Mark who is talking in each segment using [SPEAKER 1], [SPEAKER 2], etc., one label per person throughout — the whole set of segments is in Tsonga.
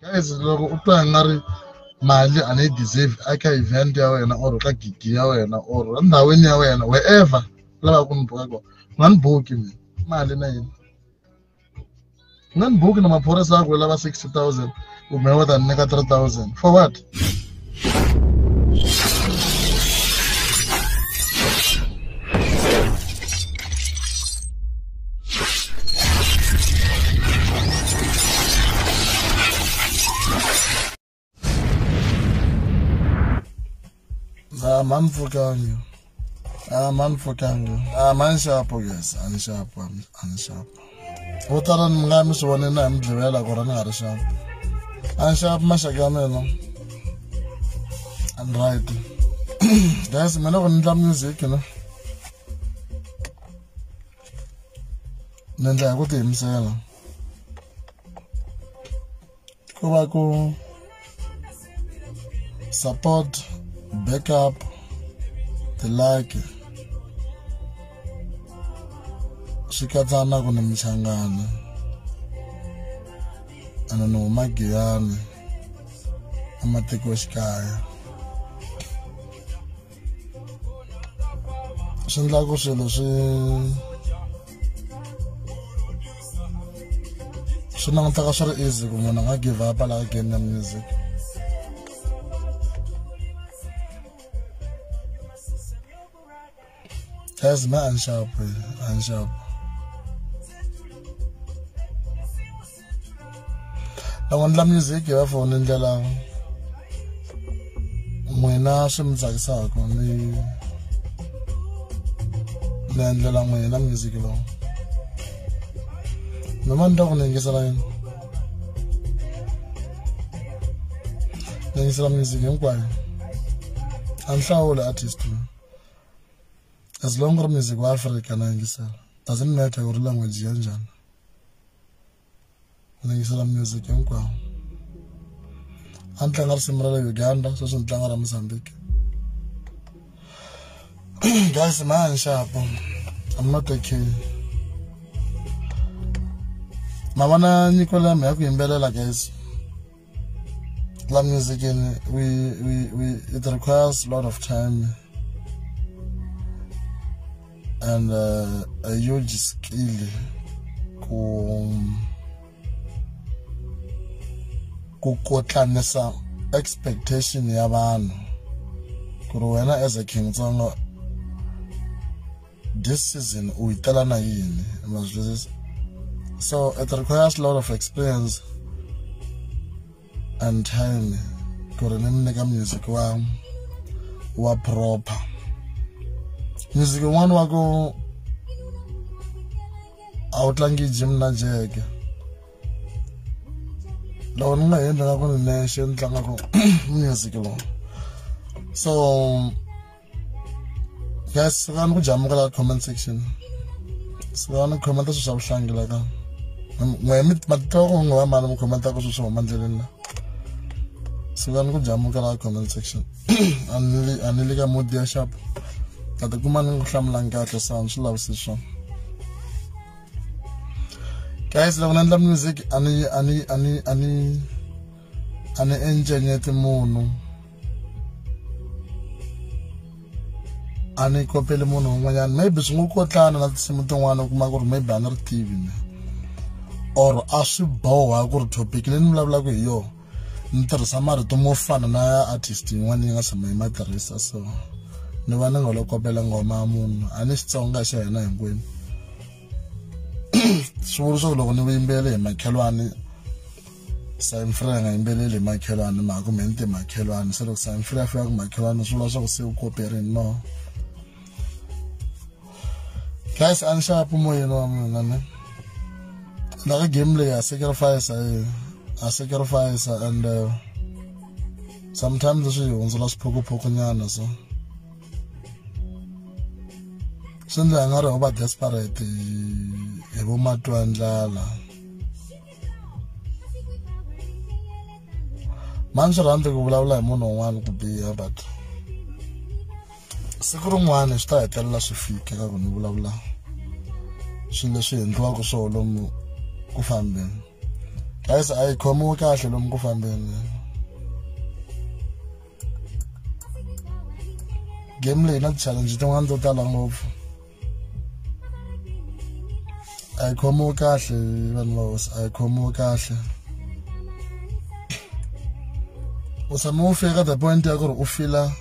[SPEAKER 1] Guys, loko u twa nga ri mali a ni deserve aka event ya wena or ka gig ya wena or ndhawini ya wena wherever lava ku ni buka kona, nga ni buki mina mali na yini. Nga ni buki na maphorisa ya ku lava 60,000 kumbe va ta ni nyika 3,000 for what? Manfukangi. Manfukangi. Manshapo guys, anshapo, anshapo. Votala ni nga mi swi vonile na hi Mugqivela ku ri ni nga ri xapo. Anshapo maxaka ya mina. I'm right. Guys, mina loko ni endla music ne. Ni endla hi ku tiyimisela. Ku va ku support, backup, the like swi katsa na ku ni Mchangani ene ni huma Giyani ematikoxikaya. Swi endla ku swilo swi languteka swi ri easy ku munhu a nga give up la ka game ya music. Guys, me anshapo, anshapo. Loko ndla music hi va foni ndlela n'wina swi mi tsakisaka ni endlela n'wina music lowu. Mina ni twa ku ni yingisela yini? Ni yingisela music hinkwayo. A ni hlawuli artist. As long as music wa Africa na yingisela. Doesn't matter ku ri language ya njhani. Ni yingisela music hinkwayo. A ni tlanga risimu ra le Uganda, sweswi ni tlanga ra Mozambique. Guys, man, sharp. I'm not okay. Ma vona nyiko leyi ya ku yimbelela guys. La music in we it requires a lot of time and a huge skill ku kotlanisa expectation ya vanhu ku ri wena as a King Tsonga this season u yi tela na yini. So it requires a lot of experience and time ku ri ni mi nyika music wa proper. Music wun'wana wa ku a wu tlangi gym na jeke. Loko ni nga endla nga ku ni nexe ni tlangaka music lowu. So guys, sukani ku jamuka la comment section. Sukani ku commenta swilo swa vuhlangi la ka. N'we mi ma twa ku n'we va mani mi commentaka swilo swo huma endleleni la. Sukani ku jamuka la comment section. A ni le ka mood ya sharp. Ta tikuma ni ku hlamulangi kahle so a ni swi lavisi swona. Guys, loko ni endla music a ni encenyeti munhu. A ni kopeli munhu un'wanyana. Maybe swi ngo kotlana na tinsimu tin'wana u kuma ku ri maybe a ni ri tivi mina. Or a swi boha ku ri topic leyi ni vulavulaka hi yona ni tirhisa marito mo fana na ya artist yin'wana yi nga tshama yi ma tirhisa, so ni va ni nga lo kopela nghoma ya munhu. A ni Xitsonga xa hina hinkwenu. Swi vula swa ku loko ni yimbelele hi makhelwani, Samfrey a nga yimbeleli hi makhelwani mhaka kumbe ni te makhelwani, se loko Samfrey a fika ku makhelwani swi vula swa ku se u koperini. No guys, a ni xapu moyeni wa mina ne. La ka game leyi a sacrifice a sacrifice and sometimes swi hundzula swiphukuphuku nyana, so swi endla nga ri ho va desperate hi vo matwa ndlala. Mani swi rhandzi ku vulavula hi munhu un'wana ku biha, but siku rin'wana swi ta hetelela swi fika ka ku ni vulavula swilo leswi endliwaka swona lomu ku fambeni. Guys, a yi khomiwi kahle lomu ku fambeni. Game leyi na ti-challenge tin'wana to tala ngopfu. A yi khomiwi kahle vanhu va hosi, a yi khomiwi kahle. U tshama u fika the point ya ku ri u fila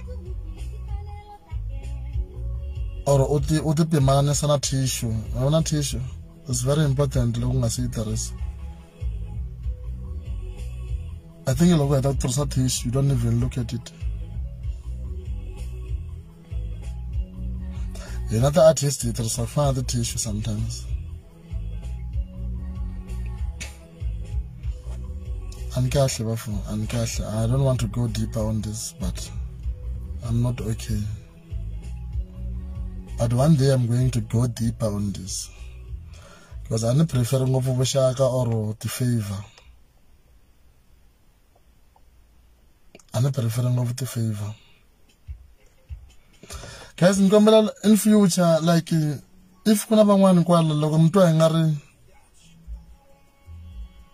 [SPEAKER 1] or u ti pimanisa na tissue. A wu na tissue, it's very important loko u nga se yi tirhisa. I think loko u heta ku tirhisa tissue, you don't even look at it. Hina ti-artist hi tirhisa ku fana na ti-tissue sometimes. A ni kahle bafo, a ni kahle. I don't want to go deeper on this, but I'm not okay. But one day I'm going to go deeper on this. Because I prefer ngopfu vuxaka or ti-favor. A ni prefer ngopfu ti-favor. Guys, ni kombela in future, like if ku na van'wani kwala loko mi twa hi nga ri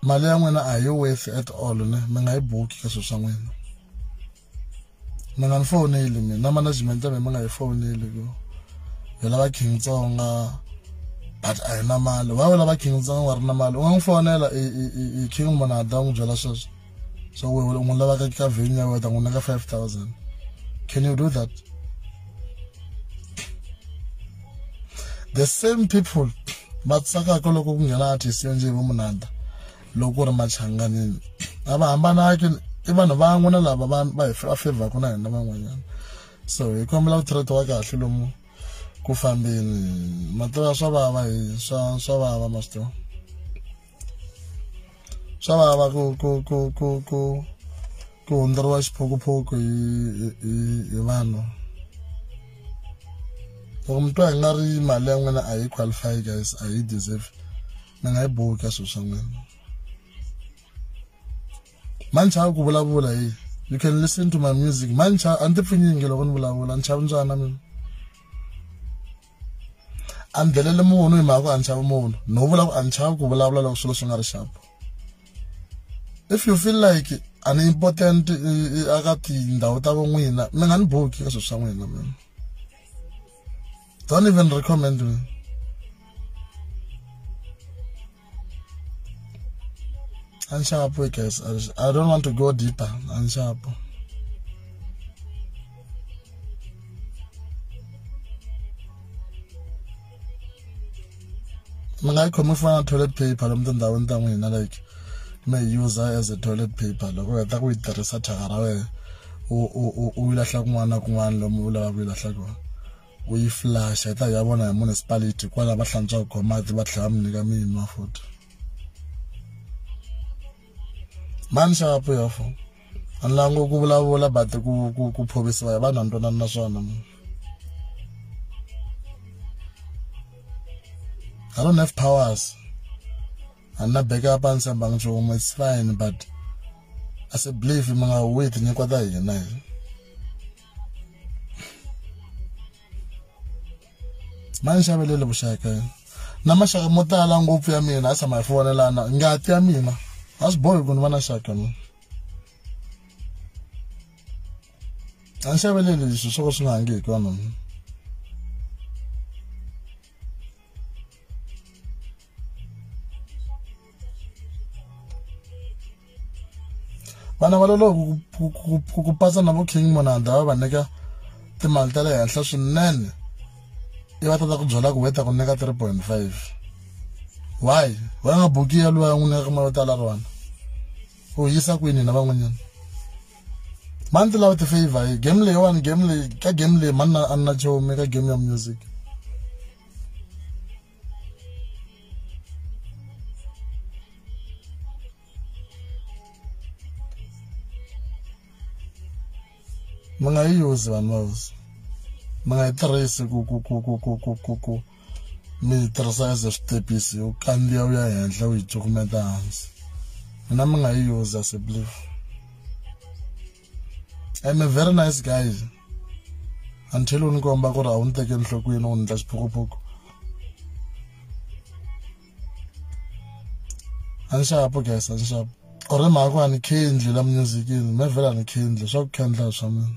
[SPEAKER 1] mali ya n'wina a yi worth at all, ne mi nga yi buki ka swilo swa n'wina. Mi nga ni foneli mina na management ya mina mi nga yi foneli ku hi lava King Tsonga but a hi na mali. Why u lava King Tsonga wa ri na mali? U nga n'wi fonela i King Monada u n'wi byela sweswo. So u n'wi lava ka venue ya wena, ta n'wi nyika 5,000. Can you do that? The same people va tsakaka loko ku nghena artist yo njhe vo Monada loko ku ri Machanganini, a va hambanaki, i vanhu van'we na lava va hi favor-ku na hina van'wanyana. So hi kombela ku treat-iwa kahle lomu ku fambeni. Ma tiva swa vava hi swa vava, ma swi tiva swa vava ku hundzeriwa xiphukuphuku hi vanhu. Loko mi twa hi nga ri mali ya n'wina a yi qualify guys, a yi deserve, mi nga yi buki ka swilo swa n'wina. Ma ni chavi ku vulavula hi, you can listen to my music. Ma ni chavi, a ni ti pfinyingi loko ni vulavula, ni chavi mbyana mina. A ni deleli munhu hi mhaka ku a ni chavi munhu, no vula ku a ni chavi ku vulavula loko swilo swi nga ri sharp. If you feel like a ni important aka tindhawu ta van'wina, mi nga ni buki ka swilo swa n'wina mina. Don't even recommend me. Anshapo guys, I don't want to go deeper. Anshapo. Mi nga yi khomi fana na toilet paper lomu tindhawini ta n'wina, like mi yi use as a toilet paper. Loko u heta ku yi tirhisa thyaka ra wena, u yi lahla kun'wana na kun'wana lomu u lavaka ku yi lahla kona, u yi flush yi ta ya vona hi municipality kwala va hlantswaka kona mati, va tlhela va mi nyika mi nwa futhi. Mani xapu ya fo, a ni lavi ngopfu ku vulavula but ku phovisiwa hi vanhu a ni twanani na swona mina. I don't have powers. A ni na backup, a ni tshembanga nchumu, it's fine, but as a belief mi nga wait tinyiko ta hina hi. Ma ni xavelele vuxaka na maxaka mo tala ngopfu ya mina a tshama hi fonelana, ngati ya mina a swi bohi ku ni va na xaka mina. A ni xaveleli leswi swo ka swi nga hangi hi kona mina. Vana va loloha ku patsa na vo King Monada va va nyika timali ta le henhla swinene, i va tata ku byela ku weta ku nyika 3.5. Why? Va nga buki ya luya n'wi nyika mali yo tala rona, u yisa kwini na van'wanyana? Mani ti lava ti-favor hi game leyiwani, game leyi ka game leyi mani a ni na chomi ka game ya music. Mi nga yi use vanhu va hosi, mi nga yi tirhisi ku mi yi tirhisa as a switepisi u kandziya u ya henhla u yi cukumeta hansi. Mina mi nga yi use as a belief. I'm a very nice guy until u ni komba ku ri a wu ni tekeli enhlokweni, u ni endla xiphukuphuku. A ni xapu guys, a ni xapu. Or hi mhaka ku a ni khendli la musicini, me vhela a ni khendli swa ku khendla swa mina.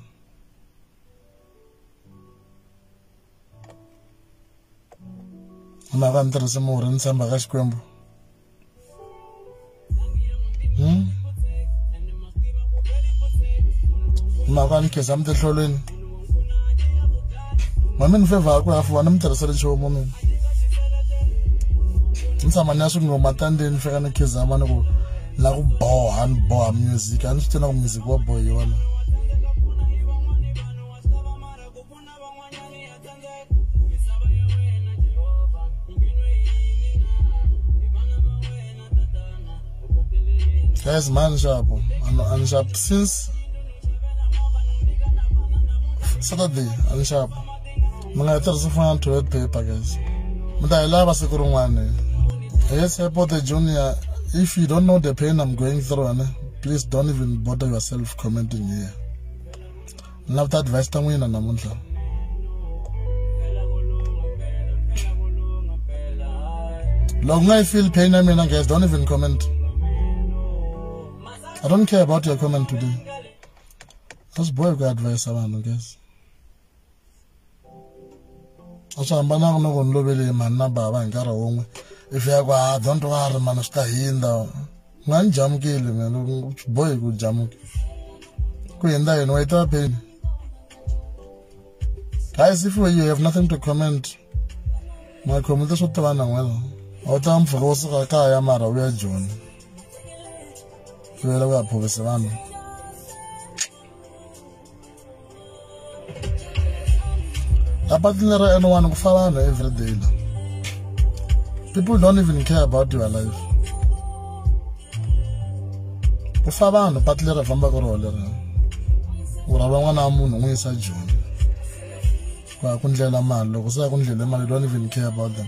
[SPEAKER 1] Hi mhaka ni tirhise murhi ni tshemba ka Xikwembu. Hi mhaka ni khensa mitihlolweni. Mami ni favor ku hafu ni mi tirhisele nchumu mina. Ni tshama ni ya swingoma tandeni ni fika ni khizama ni ku la ku boha ni boha music a ni swi tiva ku music wa bohiwa na. Guys, man xapo a ni xapo since Saturday a ni xapo. Mi nga tirhisi fona toilet paper guys. Mi ta yi lava siku rin'wana. Yes, Airport Junior, if you don't know the pain I'm going through, please don't even bother yourself commenting here. Ni lava ta advice ta n'wina namuntlha. Loko nga yi feel pain ya mina guys, don't even comment. I don't care about your comment today. A swi bohi ku advise vanhu guys. A swi hambananga na ku ni lovele hi mhani na bava hi nkarhi wun'we. If ya ku ah don't worry mani swi ta hindza. Nga ni jamukile mina swi bohi ku jamuka. Ku hindza yini wa yi tiva pain. Guys, if you have nothing to comment, ma comment swo tiva na n'wina. A wu ta mpfhuka wo suka kaya mara u ya Joni. U yela ku ya phovisa vanhu. La patini ra N1 ku fa vanhu every day la. People don't even care about your life. Ku fa vanhu patu leri fambaka rona leri. U rhava n'wana wa munhu n'wi yisa Joni. Ku ya ku ndlela mali loko se ya ku ndlele mali you don't even care about them.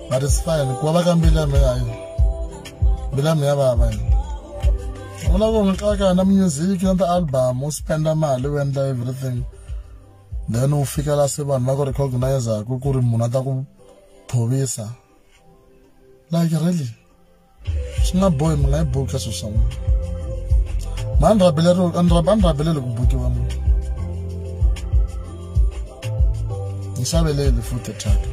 [SPEAKER 1] But it's fine. Ku vava ka mbilu ya mina hayi. Mbilu ya mina ya vava yini. U lava ku n'wi kaka na music na ti-album u spenda mali u endla everything. Then u fika la se vanhu va ku recognize ku ri munhu a ta ku phovisa. Like really? Swi nga bohi mi nga yi buka swilo swa n'wina. Ma ni rabeleli ku bukiwa mina. Ni xaveleli futhi thyaka.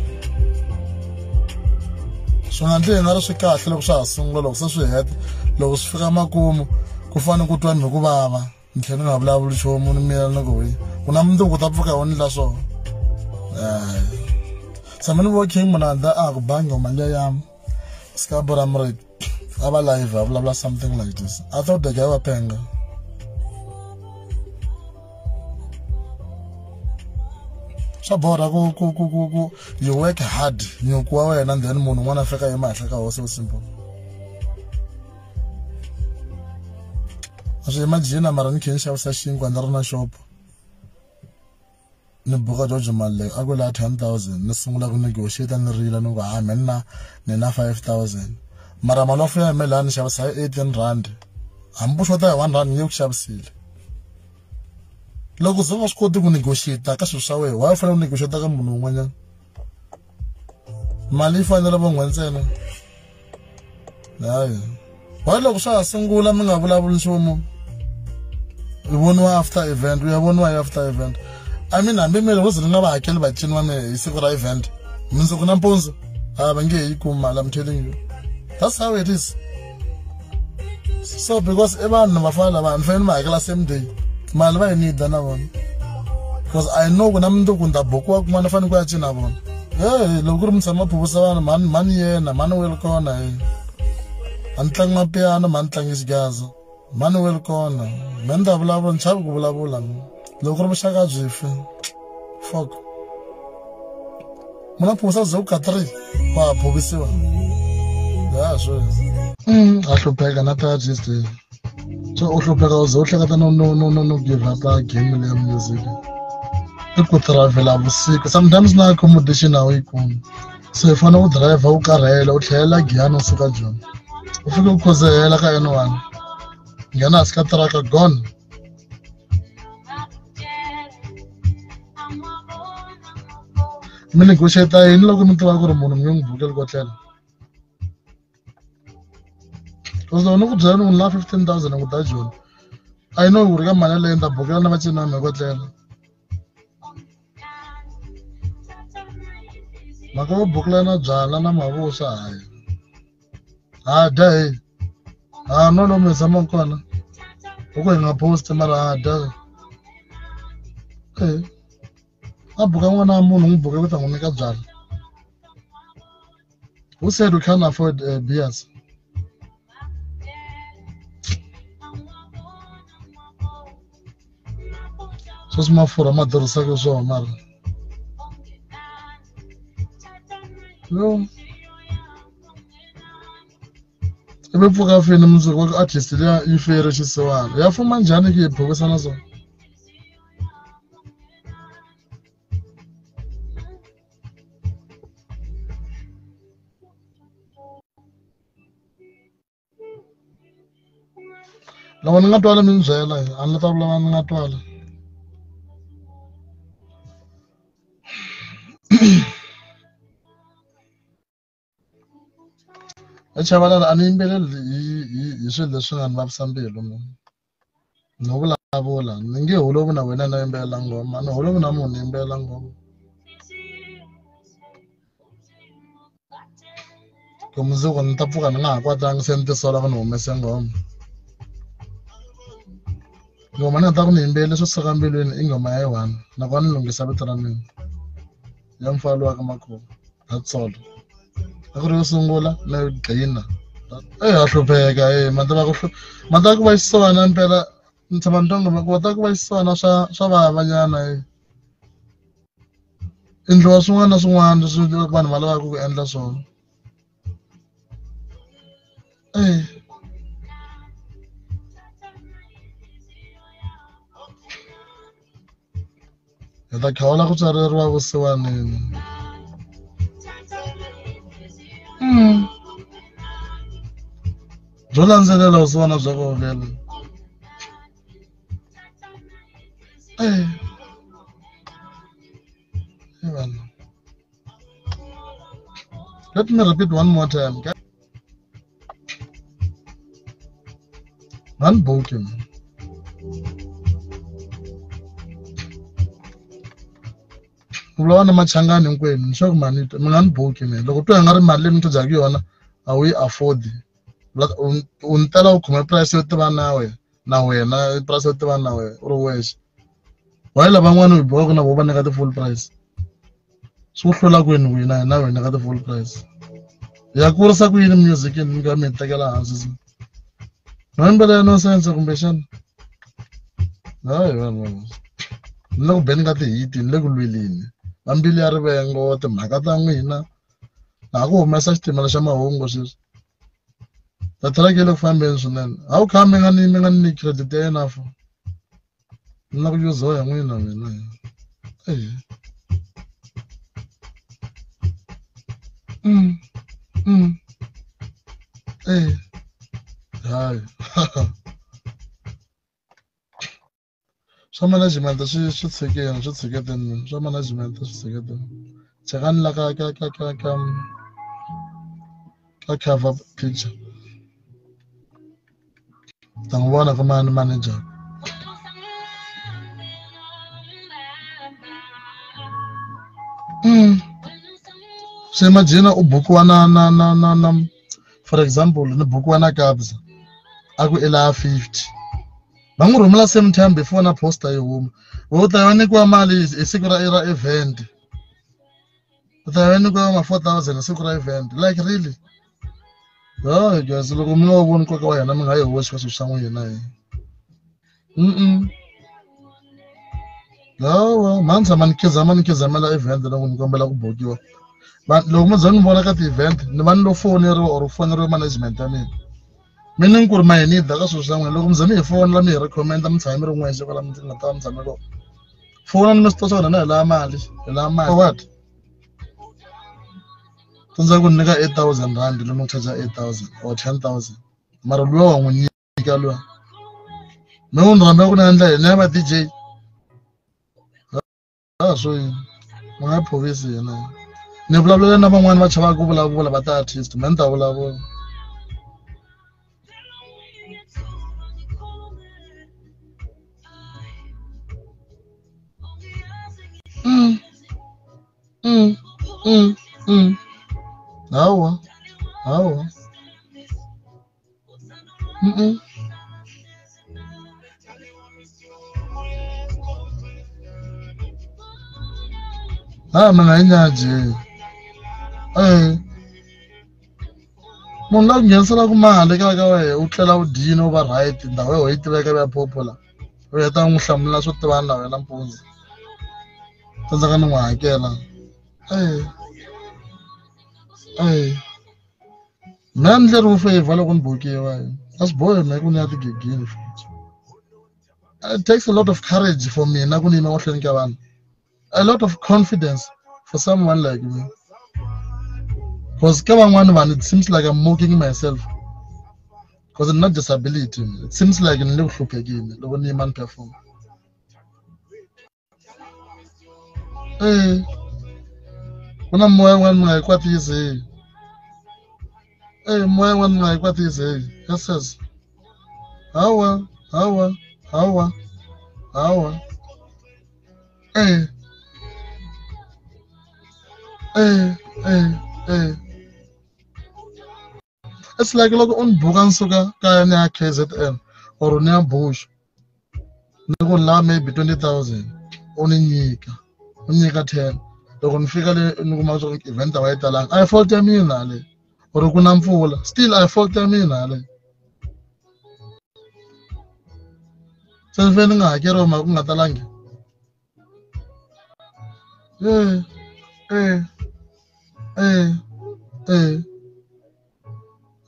[SPEAKER 1] Swi nga ndli nga ri swi kahle loko swa ha sungula loko se swi heta loko swi fika makumu ku fanele ku twa ni ku vava ni tlhela ni nga vulavuli nchumu ni miyela ni ku hi ku na mundzuku ta pfuka u ni la swona. Tshama ni vo King Munanda a ku ba nghoma liya ya Scarborough Murray a va live a vulavula something like this. I thought the guy wa penga. Swa borha ku you work hard nyuku wa wena and then munhu un'wana a fika yima henhla ka hosi so simple. A swi imagine mara ni khe ni xavisa xinkwa ni ri na shop. Ni buka George Maluleke a ku la 10,000 ni sungula ku negotiate ni rila ni ku ha mina ni na 5,000 mara mali wa ya mina la ni xavisa hi 18 rand hambi u xota hi 1 rand ni nge ku xavisile. Loko se u nga swi koti ku negotiate ka swilo swa wena why u fanele u negotiate ka munhu un'wanyana? Mali yi fanele vo n'we ntsena. Hayi. Why loko swa ha sungula mi nga vulavuli nchumu? U voniwa after event, u ya voniwa hi after event. I mean hambi mina loko ze ni nga va hakeli vacini va mina hi siku ra event mundzuku nampundzu a va nge he yi kumi mali, I'm telling you. That's how it is. So because i vanhu va fana lava ni fanele ni va hakela same day. Mali va yi need na vona. Because I know ku na mundzuku ni ta bukiwa kun'wana ni fanele ku ya cina vona. Hey, loko ku ri mi tshama phuvusa vanhu mhani mhani yena mhani weli kona he. A ni tlangi mapiano mhani tlangi xigaza. Mhani weli kona. Mina ni ta vulavula ni chavi ku vulavula mina. Loko ku ri vuxaka byi fi. Fuck. Munhu a phuvusa ze ku ka 3 wa ha phuvisiwa. Ya sure. A hlupheka na tragedy. So u hlupheka u ze u hleketa no give up a game leya music. I ku travel vusiku sometimes na accommodation a wu yi kumi. So i fanele u driver u karhele u tlhelela Giyani u suka Joni. U fike u khuzehela ka N1. Nghena hansi ka tiraka gone. Mi negotiate yini loko mi tiva ku ri munhu mi nge n'wi bukeli ko tlela? Because loko ni ku byela ni ku ni lava 15,000 ku ta Joni, I know ku ri ka mali yaleyo ni ta bukela na vacini va mina ko tlela. Mhaka yo bukela na byala na mavuswa hayi. Ha dya he. Ha nwa lomu hi tshamaka kona. Loko hi nga post mara ha dya. A buka n'wana wa munhu n'wi buke ku ta n'wi nyika byala. Who said we can't afford beers? Sweswi mafurha ma durhisaka swona mara. Yo. Ivi pfuka fini mundzuku va ku artist liya yi fere xisiwana. Ya fuma njhani ki hi bukisa na swona? Loko ni nga twali mi ni byela a ni ta vulavula ni nga twali. Chavalala a ni yimbeleli hi swilo leswi nga ni vavisa mbilu mina. No vulavula ni nge holovi na wena na yimbelela nghoma, ni holovi na munhu ni yimbelela nghoma. Ku mundzuku ni ta pfuka ni nga ha kwatanga se ni tisola ku ni humese nghoma. Nghoma ni nga ta ku ni yimbelele swo suka mbilwini i nghoma ya yi one nakona ni lunghisa vito ra mina ya mfana wa ka Makhuva that's all. A ku ri yo sungula na yo gcina. Ha hlupheka ma tiva ku ma tiva ku va xisiwana mpela ni tshama ni twa nghoma ku va ta ku va xisiwana swa vava nyana Endliwa swin'wana na swin'wana leswi vanhu va lavaka ku endla swona. Hi ta khawula ku tswaleriwa vusiwanini. Byo landzelela vusiwana bya koho vhele. Vanhu. Let me repeat one more time. One booking. Ku vulavula na machangani hinkwenu ni sure ku mani mi nga ni buki mina loko twa nga ri mali leyi mi charge yona a wu yi afford u ni tela u khome price yo tiva na wena na wena price yo tiva na wena u ri wexe. Why lavan'wana u bohaka na vona va nyika ti-full price? Swi ku hlula kwini wina na wena ka ti-full price? Ya kurisa ku yini music mi nga mi tekela hansi? No yimbelela nonsense kumbexana? Hayi vanhu ni le ku beni ka tihiti ni le ku lweleni va mbilu ya rivengo timhaka ta n'wina na ha ku humesa xitimela xa mahungu sweswi. Data ra le ku fambeni swinene. How come mi nga ni mi nga ni nyiki credit ya enough? Ni la ku yuziwa hi n'wina mina. Hayi. Swa management swi tshikeni swi tshiketeni mina swa management swi tshiketeni. Chekani la ka ka ka ka ka ka cover picture. Ta n'wi vona ku mani manager. Se imagine u bukiwa na na na na na for example ni bukiwa na Kabza a ku i lava 50. Va n'wi rhumela same time before na poster yi huma. U ta va nyikiwa mali hi siku ra event. U ta va nyikiwa ma 4,000 hi siku ra event. Like really? Hayi guys loko mi nga wu voni nkoka wa hina mi nga yi hoxi ka swilo swa n'wina hi. Hawa mhani tshama ni khizama ni khizamela event loko ni kombela ku bukiwa. Loko mo ze ni vona ka ti-event ni va ni lo foneriwa or ku foneriwa management ya mina. Meaning ku ri ma hi need ka swilo swa n'wina loko mi ze mi hi fonela mi hi recommend mi tshama mi ri n'wexe kwala mi nga ta va mi tshame kona. Fona ni mi swi tiva swa ku hina hi lava mali hi lava mali. For what? Tsandzeka ku nyika 8,000 rand lomu ku charge 8,000 or 10,000 mara luya wa n'wi nyika luya. Me u ni rhamba ku ni endla yini? Ni ya va DJ? Swo yini? Mi nga phovisi hina. Ni vulavula na van'wani va chavaka ku vulavula va ti-artist, me ni ta vulavula. Hawa, hawa. Ha mi nga yi nyaji. Munhu la ku ngheniselaka mali kaya ka wena u tlela u dyile u va right ndhawu ya wena yi tiveka yi va popular u heta u n'wi hlamula swo tivana na wena mpundzu tsandzeka ni n'wi hakela. Mina a ni endleriwi favor loko ni bukiwa a swi bohi mina ku ni ya tigigini futhi. It takes a lot of courage for mina ku ni yima mahlweni ka vanhu, a lot of confidence for someone like me. Because ka van'wani vanhu it seems like I'm mocking myself because I'm not disability. It seems like ni le ku hluphekeni loko ni yima ni perform. Ku na moya wun'wana mi nga yi kwatisi. Moya wun'wana mi nga yi kwatisi. Yes, yes. Hawa, hawa, hawa, hawa. It's like loko u ni buka ni suka kaya ni ya KZN or ni ya Bush ni ku la maybe 20,000 u ni nyika, u ni nyika 10. Loko ni fika le ni kuma leswaku event a va yi talanga, a hi fault ya mina le. Or ku na mpfula, still a hi fault ya mina le. Se ni fanele ni nga hakeriwi mhaka ku nga talangi.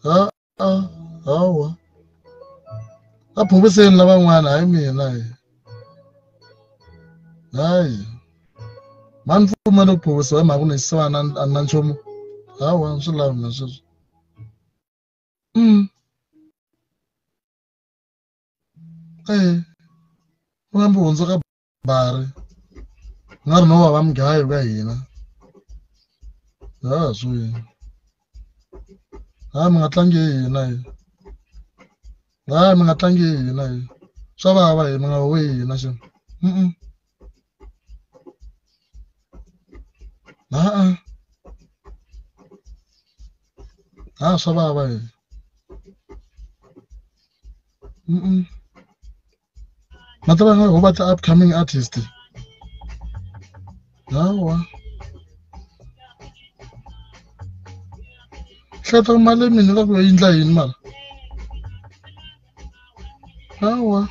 [SPEAKER 1] Ha, hawa. A phoviseni lavan'wana hayi mina hi. Hayi. Mani pfumela ku phovisiwa hi mhaka ku ni xisiwana a na nchumu. Hawa, swi lavi mina sweswo. U nga mbi hundzuka bari. Nga ri no va va mugayo ka hina. Ha swi. Ha mi nga tlangi hi hina hi. Ha mi nga tlangi hi hina hi. Swa vava hi mi nga huwi hi hina xana. Ha-a. Ha swa vava hi. Ma tiva nga ho va ti-upcoming artist. Hawa. Hleketa mali mina nga ku yi endla yini mara? Hawa.